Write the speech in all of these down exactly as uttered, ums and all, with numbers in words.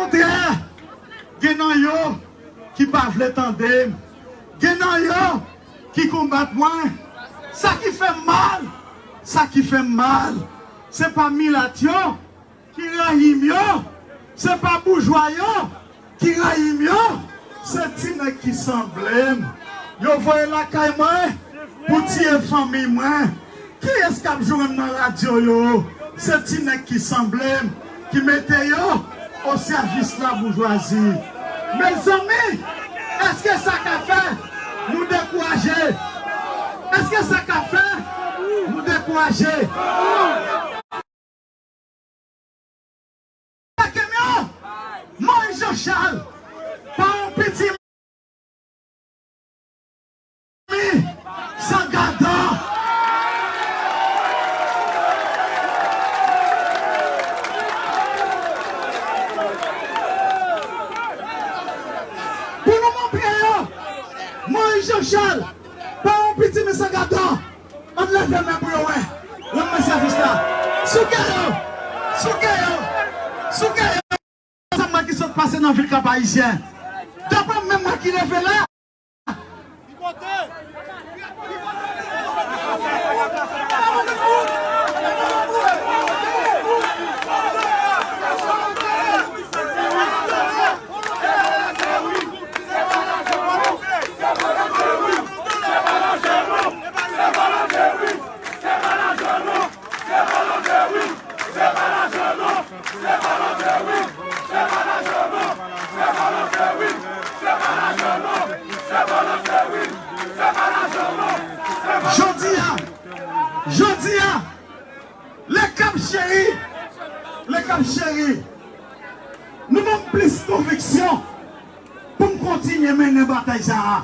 Okontrè, gen nan yo ki pa vle tande m. Gen nan yo ki konbat mwen. Sa ki fè m mal, sa ki fè m mal, se pa milat yo ki rayi m yo, se pa boujwa yo ki rayi m yo, se ti nèg ki sanble m. Yo voye lakay mwen pou tiye fanmi mwen. Kiyès k ap jwe m nan radyo yo? Se ti nèg ki sanble m ki mete yo o sèvis laboujwazi. Mezanmi, èske sa ka fè nou dekouraje? Èske sa ka fè nou dekouraje? Moyiz Jan Chal, pa yon piti mi san gadan. Pou nou montre yo, Moyiz Jan Chal, pa yon piti mi san gadan. Ann leve men pou yo wè. Rann mwen sèvis la. Souke yo! Souke yo! Souke yo! Sa mwen ki sot pase nan vil Kap Ayisyen. Daprè m, menm mwen ki leve la. Jodi a, jodi a, Lekap cheri, Lekap cheri, nou ban m plis konviksyon pou m kontinye mennen batay sa a.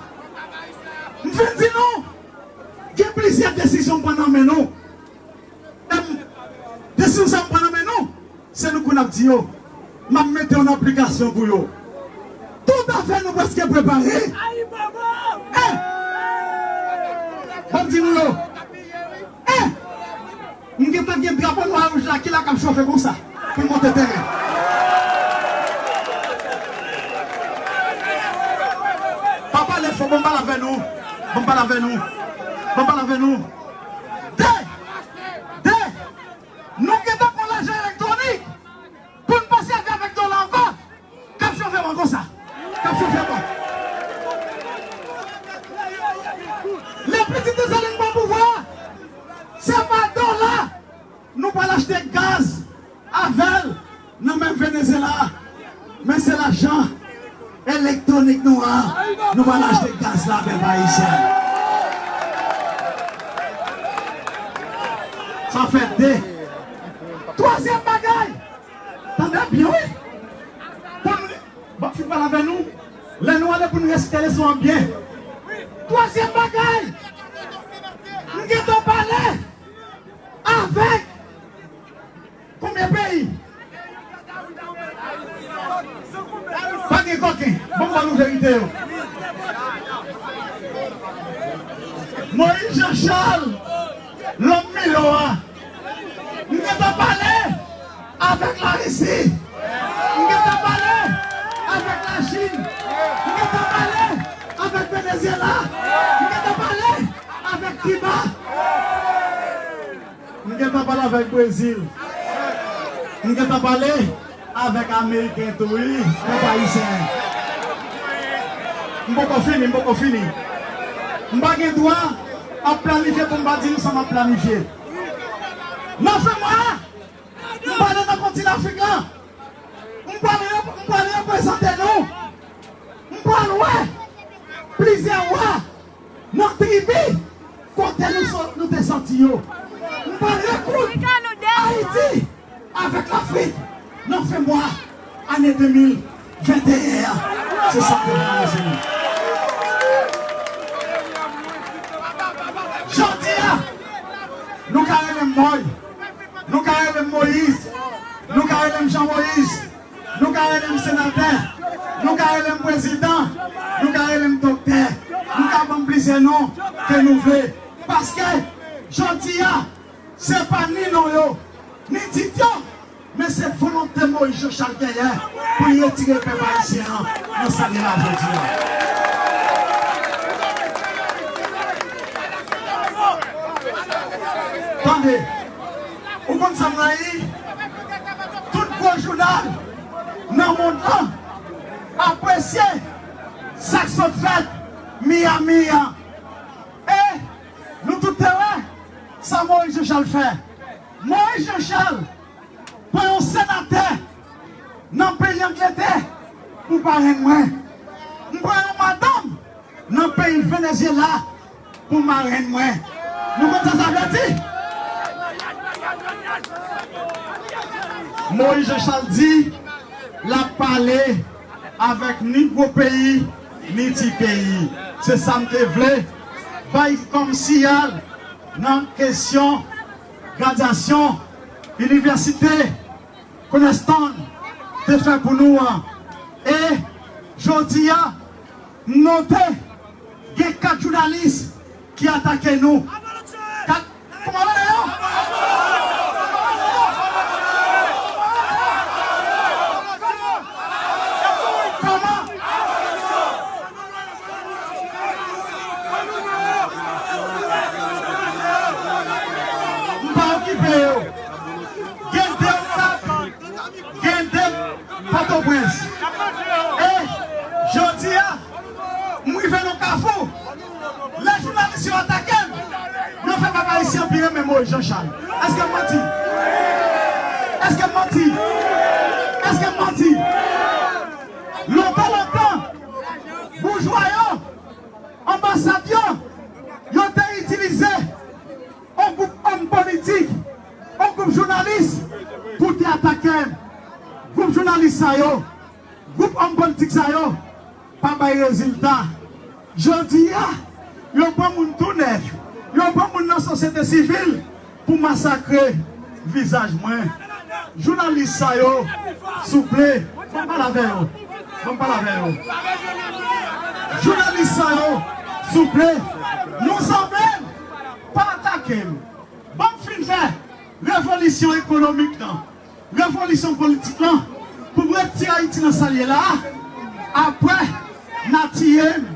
M fin di nou, gen plizyè desizyon m pran nan men nou. Em, desizyon sa m pran nan men nou, se nou k konn ap di yo. M ap mete yo nan aplikasyon pou yo. Tout afè nou prèske prepare. Eh! Ban m di nou yo. Eh! M gentan gen drapo nwa wouj la ki la k ap chofe konsa pou l monte teren. Pa pale fò, ban m pale avè nou. Ban m pale avè nou. Ban m pale avè nou. De! De! Nou gentan pran lajan elektwonik pou n pa sèvi avèk dola ankò. K ap chofe mwen konsa. K ap chofe mwen. Lè Pitit Desalin pran pouvwa a, se pa dola nou pral achte gaz avè l nan men Venezyela. Men se lajan elektwonik nou an, nou pral achte gaz la, pèp ayisyen. Sa fè de. Twazyèm bagay, tande byen, wi. Pou n, bon, fin pale avè nou. Lè nou ale pou n respekte leson an byen. Twazyèm bagay, m gentan pale avèk konbyen peyi? Pa gen koken. Bon, ban nou verite yo. Moyiz Jan Chal, lòm Milo a. M gentan pale avèk Larisi. M gentan pale avèk Lachin. M gentan pale avèk Venezyela. M gentan pale avèk Kiba. M gentan pale avèk Brezil. M gentan pale avèk Ameriken tou, wi, pèp ayisyen. M poko fini, m poko fini. M pa gen dwa ap planifye pou m pa di nou sa m ap planifye. Nan fen mwa a, m prale nan kontinan Afrik la. M prale, m prale reprezante nou. M pral wè plizyè wa nan tribi kote nou so-, nou te sòti yo. M pral rekoud Ayiti avèk Lafrik nan fen mwa ane de mil venteyen an. Se sa m te vle anonse nou. Jodi a, nou ka rele m Mòy, nou ka rele m Moyiz, nou ka rele m Jan Moyiz. Nou ka rele m senatè, nou ka rele m prezidan, nou ka rele m doktè, nou ka ban m plizyè non ke nou vle. Paske, jodi a, se pa ni non yo, ni tit yo Men se volonte Moïse Jean Charles genyen pou l retire pèp ayisyen an nan sa l ye la jodi a. Tande, ou konn sa m rayi? Tout gwo jounal nan mond lan apresye sa k sot fèt Miami an. E nou tout te wè sa Moïse Jean Charles fè. Moïse Jean Charles pran yon senatè nan peyi Angletè pou parenn mwen. M pran yon madanm nan peyi Venezyela pou marenn mwen. Nou konn sa sa vle di? Moïse Jean Charles di l ap pale avèk ni gwo peyi, ni ti peyi. Se sa m te vle bay kòm siyal nan kesyon gradyasyon inivèsite Coniston te fè pou nou an. E jodi a, m note gen kat jounalis ki atake nou. Kat, kòman rele yo? Kòman? M pa okipe yo. Gen de Okap, gen de Pòtoprens. E jodi a, m rive nan kafou. Lè jounalis yo atake m, yo fè pèp ayisyen pi renmen Moïse Jean Charles. Èske m manti? Èske m manti? Èske m manti? Lontan, lontan, boujwa yo, anbasad yo, yo te itilize yon gwoup òm politik, yon gwoup jounalis pou te atake m. Gwoup jounalis sa yo, gwoup òm politik sa yo pa bay rezilta. Jodi a, yo pran moun tou nèf, yo pran moun nan sosyete sivil pou masakre vizaj mwen. Jounalis sa yo, souple, ban m pale avè yo. Ban m pale avè yo. Jounalis sa yo, souple, nou sanble m, pa atake m. Ban m fin fè revolisyon ekonomik lan, revolisyon politik lan, pou m retire Ayiti nan sa l ye la a. Apre, n a tiye m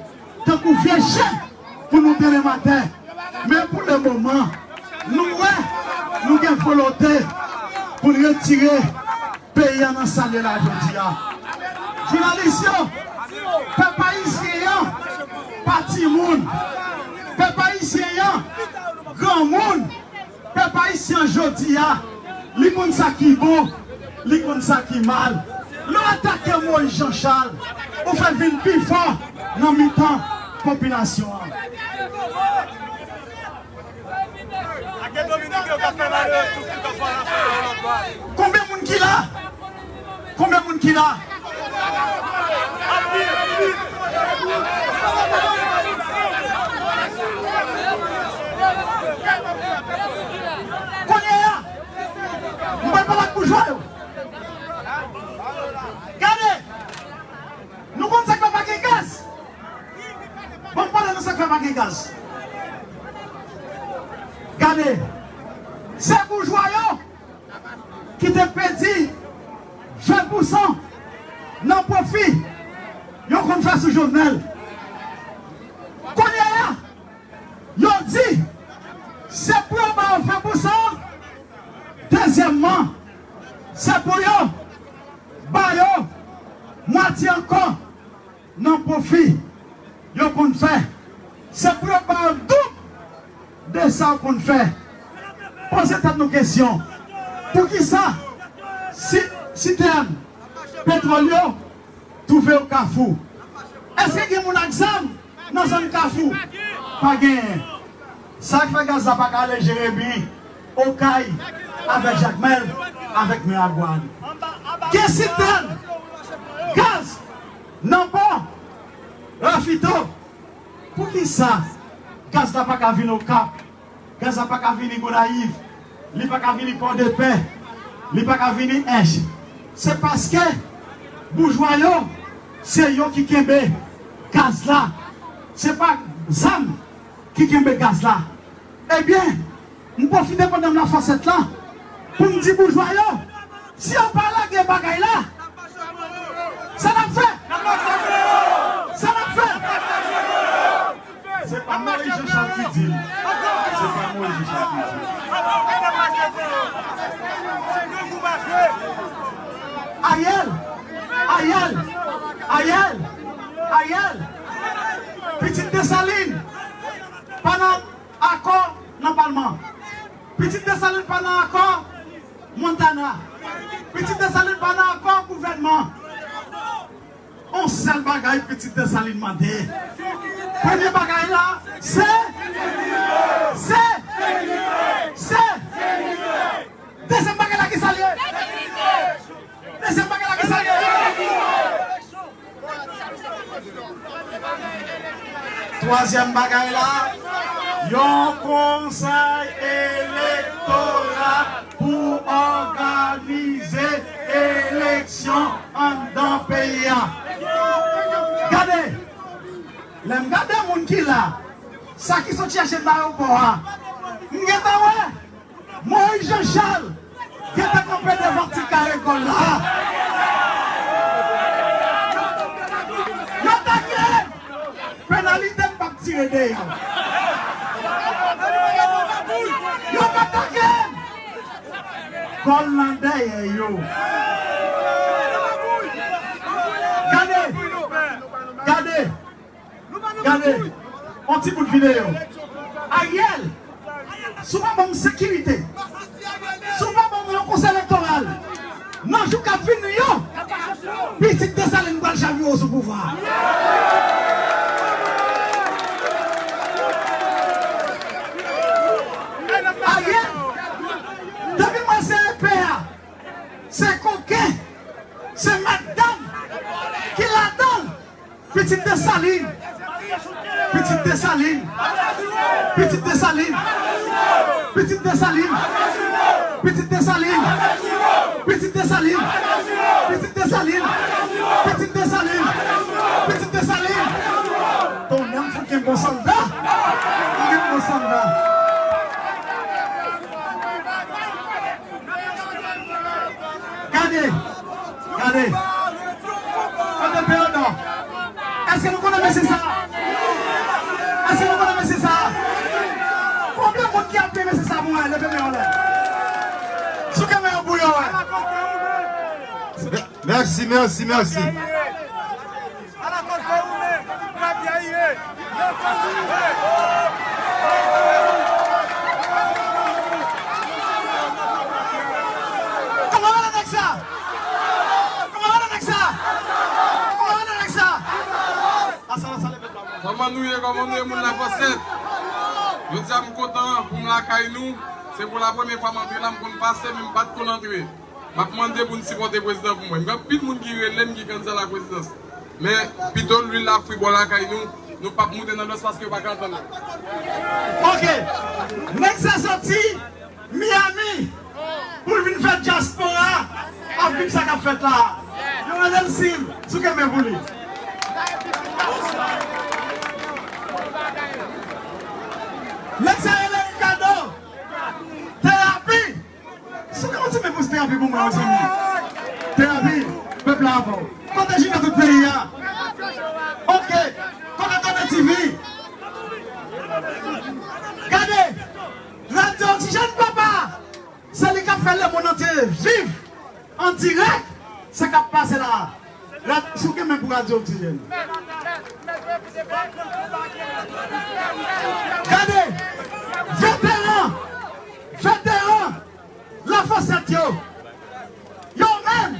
tankou vye chen pou nou trennen atè. Men pou lemoman, nou wè, nou gen volonte pou n retire peyi a nan sa l ye la jodi a. Jounalis yo, pèp ayisyen an pa timoun. Pèp ayisyen an granmoun. Pèp ayisyen jodi a, li konn sa ki bon, li konn sa ki mal. Lè w atake Moïse Jean Charles, ou fè l vin pi fò nan mitan popilasyon an. Konbyen moun ki la? Konbyen moun ki la? Kounye a, m pral pale ak boujwa yo. Gade, nou konn sa k fè pa gen gaz? Bon, m pale nan sa k fè pa gen gaz. Gade, se boujwa yo ki te pèdi ven pousan nan pwofi yo konn fè sou Jovenel. Kounye a, yo di se pou yo ba yo ven pousan. Dezyèmman, se pou yo ba yo mwatye ankò nan pwofi yo konn fè. Se pou yo ba yo doub de sa yo konn fè. Poze tèt nou kesyon. Poukisa si, sitèn petwòl yo twouve yo Kafou? Èske gen moun ak zam nan zòn Kafou? Pa genyen. Sa k fè gaz la pa ka ale Jeremi, Okay, avèk Jakmèl, avèk Miragwàn? Gen sitèn gaz nan pò Rafito. Poukisa gaz la pa ka vin Okap? Gaz la pa ka vini Gonayiv, li pa ka vini Pòdepè, li pa ka vini Ench. Se paske boujwa yo, se yo ki kenbe gaz la. Se pa zam ki kenbe gaz la. Ebyen, m pwofite pandan m nan fasèt la pou m di boujwa yo, Si yo pa lage bagay la, sa n ap fè? Sa n ap fè? Se pa Moyiz Jan Chal ki di l. Se pa Moyiz Jan Chal ki di l. Ariel, Ariel, Ariel, Ariel, pitit Desalin pa nan akò nan palman. Pitit Desalin pa nan akò Montana. Pitit Desalin pa nan akò gouvènman. On sèl bagay pitit Desalin mande. Premye bagay la, se, se, se. Dezyèm bagay la ki sa l ye? Dezyèm bagay la ki sa l ye? Twazyèm bagay la, yon konsèy elektoral pou òganize eleksyon anndan peyi a. Gade, lè m gade moun ki la, sa ki sot chèche m nan ayewopò a, m gentan wè Moyiz Jan Chal gentan kanpe devan ti kare gòl la. Yo take m! Penalite m p ap tire deyò. Yo pa take m! Gòl nan dèyè yo. Gade! Gade! Gade, on ti bout videyo. Ariel, si w pa ban m sekirite, si w pa ban m yon konsèy elektoral, nan jou k ap vini yo, pitit Desalin pral chavire w sou pouvwa a. Ariel, depi m wè se epe a, se koken, se mètdam ki ladan l. Pitit Desalin. Pitit Desalin. Pitit Desalin. Pitit Desalin. Pitit Desalin. Pitit Desalin. Pitit Desalin. Pitit Desalin. Pitit Desalin. Tonnè, m fout gen bon sòlda. M gen bon sòlda. Gade, gade. Gade peyadò. Èske nou konnen mesye sa? Èske nou konnen mesye sa? Konbyen moun ki apiye mesye sa pou mwen? Leve men yo anlè. Souke men yo pou yo wè. Mèsi, mèsi, mèsi. Kòman rele nèg sa? Kòman rele nèg sa? Kòman rele nèg sa? Kòman nou ye, kòman nou ye, moun Lafòsèt? Jodi a m kontan pou m lakay nou. Se pou la premye fwa m antre la, m konn pase, men m pa t konn antre. M ap mande pou n sipòte prezidan pou mwen. M gen anpil moun ki rele m ki kandida laprezidans. Men, pito lwil la fri bò lakay nou, nou p ap moute nan lwès paske yo pa ka antann nou. Ok. Nèg sa soti Miami pou l vin fè dyaspora ap viv sa k ap fèt la. Yo rele l Sil, souke men pou li. Nèg sa rele Ricardo. Terapi. Souke yon ti men pou Terapi pou mwen, mezanmi. Terapi, pèp la avè w. Kote Junior tout peyi a? Ok. Kote Tande T V? Gade. Radyo Oxygène, papa. Se li k ap fè lemonn antye viv an dirèk sa k ap pase la a. Rad-, souke men pou Radyo Oxygène. Gade, veteran, veteran Lafòsèt yo, yo menm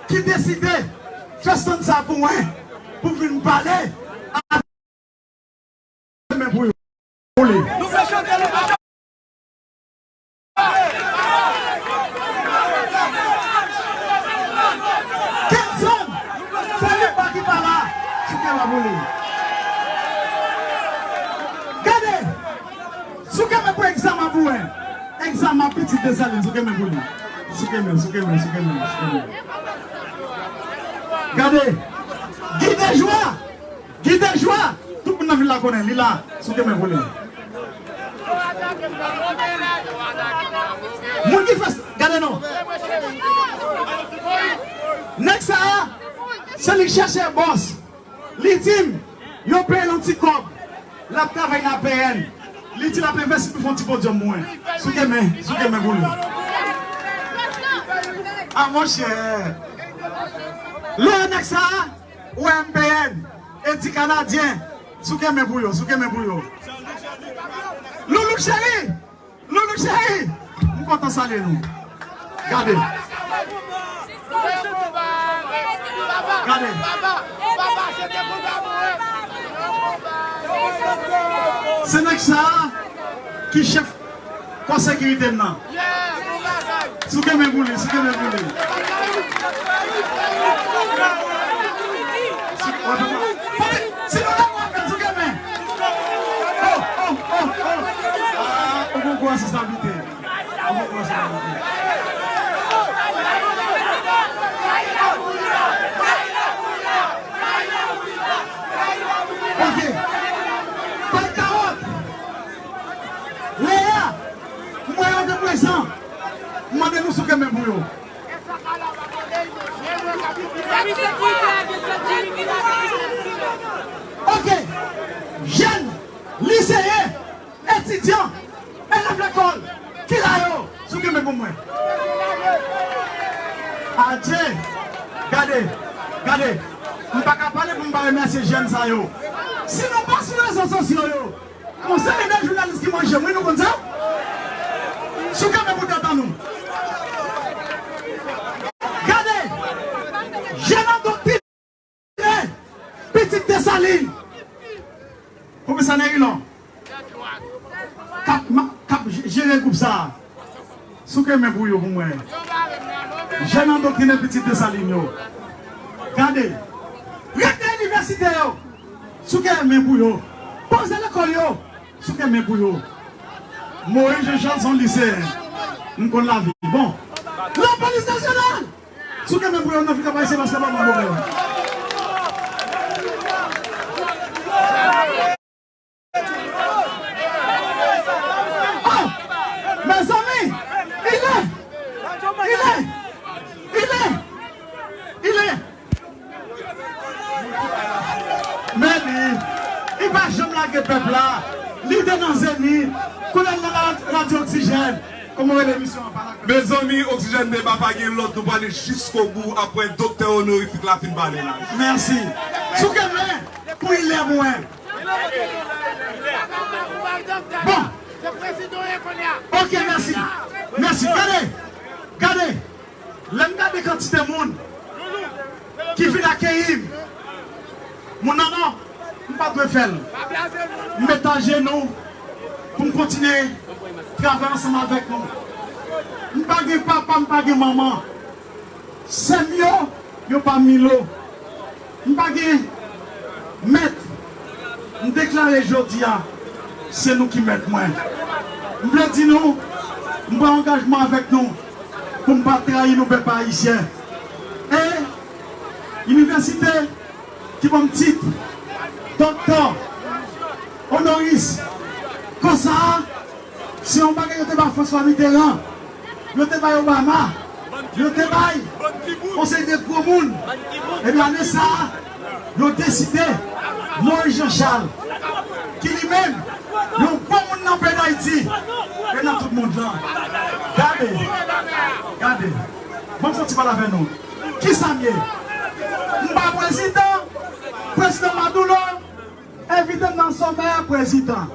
ki deside fè stand sa pou mwen, pou vin pale a men pou yo. Pou li. Kenson, se li pa ki pa la, souke men pou li. Gade, souke men pou egzama pou wè. Egzama pitit Desalin, souke men pou li. Souke men, souke men, souke men, souke men. Gade, Gide Jwa. Gide Jwa, tout moun nan vil la konnen, li la, souke men pou li. Moun ki fè, Nèg sa a, se li k chèche bòs. Li di m, yo peye l yon ti kòb. L ap travay nan P N. Li di l ap envesti pou fè yon ti podyòm pou mwen. Souke men, souke men pou li. A monchè. Lè nèg sa a, ou wè M P N, e di Kanadyen. Souke men pou yo, souke men pou yo. Loulouk cheri! Loulou cheri, m kontan salye nou. Gade. Gade. Se nèg sa a ki chèf kò sekirite m nan. Souke men pou li, souke men pou li. Souke, wè, papa. Pati, si nou dakò avè l, souke men. Oh, oh, oh, oh. Ah, ou gon gwo responsabilite. Ou gon gwo responsabilite. Ok. Pati Kawòt. Lea, m wè yo te prezan. M mande nou souke men pou yo. Ok. Jèn, liseyen, etidyan, elèv lekòl, ki la yo, souke men pou mwen. Adje, gade, gade, m pa ka pale pou m pa remèsye jèn sa yo. Si nou pa sou rezo sosyo yo, gon seri de jounalis ki manje m, wi, nou konn sa? Souke men pou tèt an nou. Gade, jèn an doktrine, pitit Desalin. Komisè Nerilon, k ap, k ap jere gwoup sa a. Souke men pou yo pou mwen. Jèn an doktrine pitit Desalin yo. Gade. Rektè inivèsite yo. Souke men pou yo. Pwofesè lekòl yo. Souke men pou yo. Moyiz Jan Chal se yon liseyen. M konn lavi. Bon. Lapolis nasyonal. Souke men pou yo nan fika pa isi paske pa mwen pwoblèm. Oh! Mezanmi! Il est! Il est! Il est! Il est! Men li, li pa janm lage pèp la. Li te nan Zenith, kounye a l nan la, radyo Oxygène. Kòman w rele emisyon an? Pale ak mwen. Mezanmi, Oxygène Débat pa gen lòt, nou prale jiskobou apre doktè onorifique la fin pale la. Mèsi. Souke men pou Il est pou mwen. Bon. Ok, mèsi. Mèsi. Gade. Gade. Lè m gade kantite moun ki vin akeyi m, moun nan non, m pa dwe fè l. M met ajenou pou m kontinye travay ansanm avèk nou. M pa gen papa, m pa gen manman. Sè m yo, yo pa Milo. M pa gen mèt. M deklare jodi a, se nou ki mèt mwen. M vle di nou, m pran angajman avèk nou pou m pa trayi nou, pèp ayisyen. E inivèsite ki ban m tit doktè onoris konsa, se yon bagay yo te ba François Mitterrand, yo te bay Obama, yo te bay yon seri de gwo moun. Ebyen, ane sa a, yo deside Moyiz Jan Chal, ki li menm, yon gwo moun nan peyi Dayiti, e nan tout mond lan. Gade, gade. Bon, m soti pale avè nou. Kisa m ye? M pa prezidan, prezidan Maduro, envite m nan somè prezidan.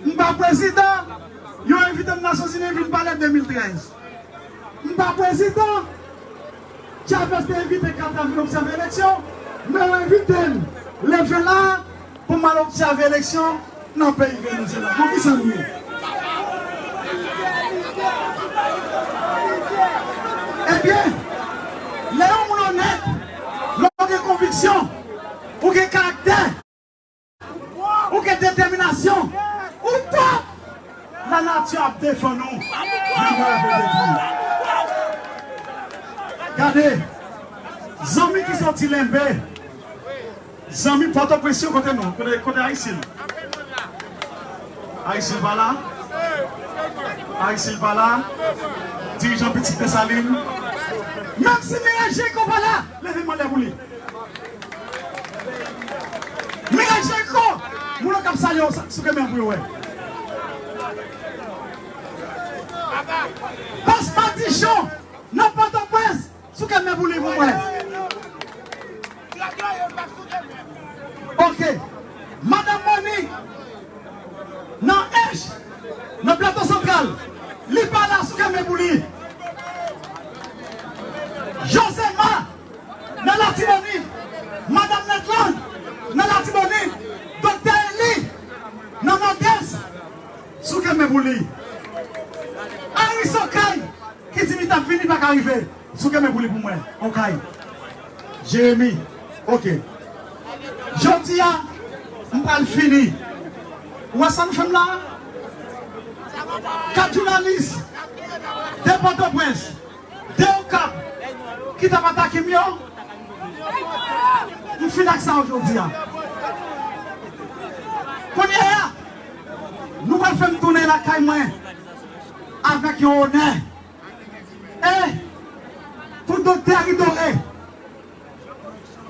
M pa prezidan, yo envite m Nasyonzini vin pale de mil trèz. M pa prezidan, Chavez te envite Carter vin obsève eleksyon, men yo envite m leve la pou m al obsève eleksyon nan peyi Venezuela. Bon, kisa m ye? Ebyen, lè yon moun onèt, lè w gen konviksyon, ou gen karaktè, ou gen detèminasyon, ou pwòp, lanati ap defann ou. Li move detwi. Gade, zanmi ki soti Lenbe, zanmi Pòtoprens yo, kote nou? Kote, kote Ayisyen? Ayisyen pa la? Ayisyen pa la? Dirijan Pitit Desalin. Menm si Miray Jeriko pa la, leve m anlè pou li. Miray Jeriko, moun yo k ap salye w, sa- souke men pou yo wè. Pastè Madichon, nan Pòtoprens, souke men pou li pou mwen. Ok. Madanm Monique, nan Ench, nan Plato Santral, li pa la, souke men pou li. Josema, nan Latibonit, Madanm Netland, nan Latibonit, Doktè Eli, nan Nòdès, souke men pou li. Aris Okay, ki di li t ap vini, pa ka rive. Souke men pou li pou mwen. Okay. Jeremi. Ok. Jodi a, m pral fini. Ou wè sa nou fè m la? Kat jounalis, de Pòtoprens, de Okap, ki t ap atake m yo, m fin ak sa yo jodi a. Kounye a, nou pral fè m tounen lakay mwen avèk yon onè. E pou doktè Ridore,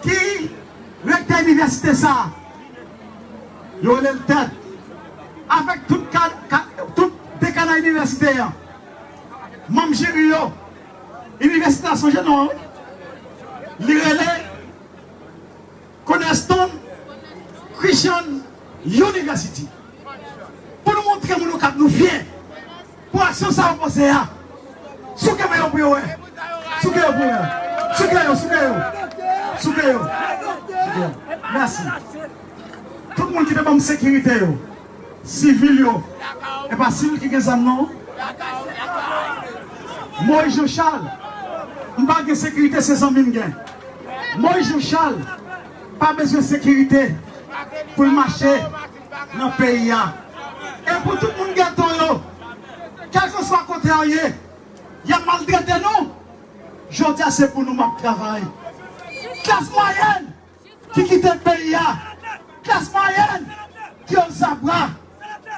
ki rektè inivèsite sa a, yo rele l Tèt, avèk tout ka, ka, tout dekana inivèsite a, manm jiri yo, inivèsite a, sonje non an, wi. Li rele Cornerstone Christian University. Pou nou montre moun Okap nou fyè pou aksyon sa yo poze a. Souke men yo pou yo wè. Souke yo pou yo wè. Souke yo, souke yo. Souke yo. Souke yo. Mèsi. Tout moun ki te ban m sekirite yo. Sivil yo. E pa sivil ki gen zam non. Moïse Jean Charles, m pa gen sekirite, se zanmi m gen. Moïse Jean Charles pa bezwen sekirite pou l mache nan peyi a. E pou tout moun geto yo, kèlkeswa kote yo ye, y ap maltrete nou. Jodi a se pou nou m ap travay. Klas mwayèn ki kite peyi a, klas mwayèn ki ozabra,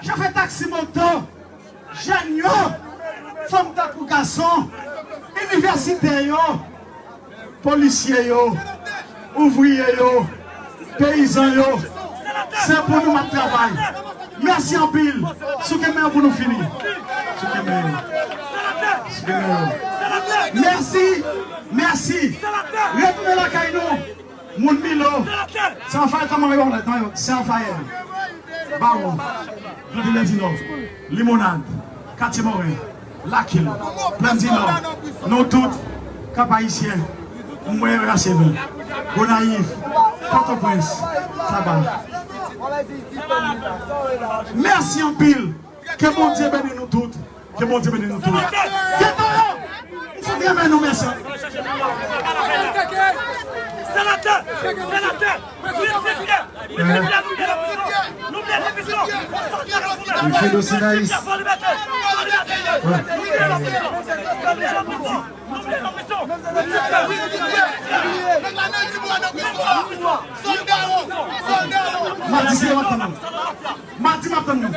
chofè taksi moto, jèn yo, fanm tankou gason, inivèsitè yo, polisye yo, ouvriye yo, peyizan yo, se pou nou m ap travay. Mèsi anpil. Souke men yo pou nou fini. Souke men yo. Souke men yo. Mèsi. Mèsi. Retounen lakay nou. Moun Milo, San Rafael, kòman yo, kòman yo, San Rafael, Bawon, Grande Lèdinò, Limonad, Katye Moren, Lakil, Plèn Dinò, nou tout, Kap Ayisyen, mwen rase nou, Gonayiv, Pòtoprens, Taba. Mèsi anpil, ke Bondye beni nou tout. Ke Bondye beni nou tout. Geto yo, m fout renmen nou, mèsi. Senatè, senatè, nou vle fè nou vle la prizon. Nou vle fè prizon. Alfredo Sinaïs. Nou vle la prizon. Madi se maten. Madi m ap tann nou.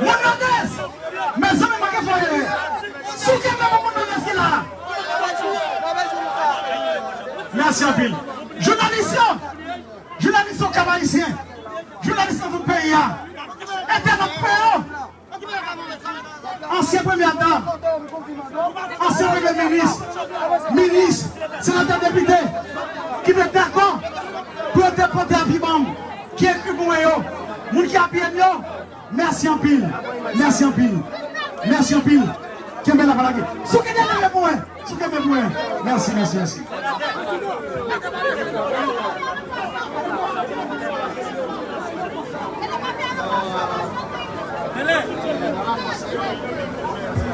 Moun Nòdès! Mezanmi, manke fò ye. Souke men pou moun Nòdès ki la. Mèsi anpil. Jounalis yo! Jounalis yo Kap Ayisyen! Jounalis nan tout peyi a! Entènot mwen yo! Ansyen premyè dam, ansyen premye minis, minis, senatè, depite, ki te dakò pou yo te pote api ban m, ki ekri pou mwen yo, moun ki apiye m yo, mèsi anpil, mèsi anpil, mèsi anpil. Kenbe la, pa lage. Souke dènye men pou mwen. Souke men pou mwen. Mèsi, mèsi, mèsi.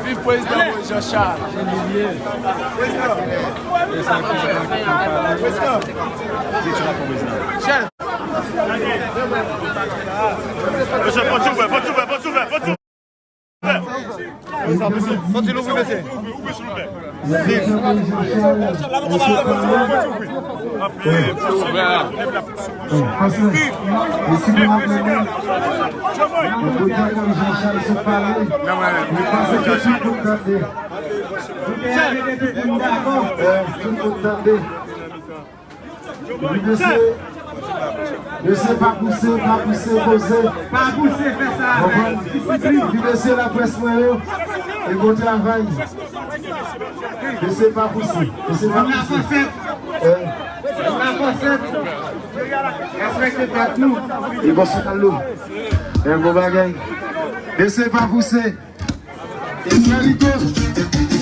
Viv prezidan Moïse Jean Charles. Prezidan. Prezidan. Chèf. Mesye, fò t ouvè, fò t ouvè, fò t ouvè, fò t ouvè. Sòti louvri, mesye. Mesye, mesye, pa pouse, pa pouse, poze. Pa pouse, fè sa avèk disiplin. Mesye, laprès mwen yo, e bon travay. Mesye, pa pouse, mesye, pa pouse. Lafansèt. Lafansèt. Respekte tèt nou. E bon, sou kal nou. E bon bagay. Mesye, pa pouse. E Fè Rico.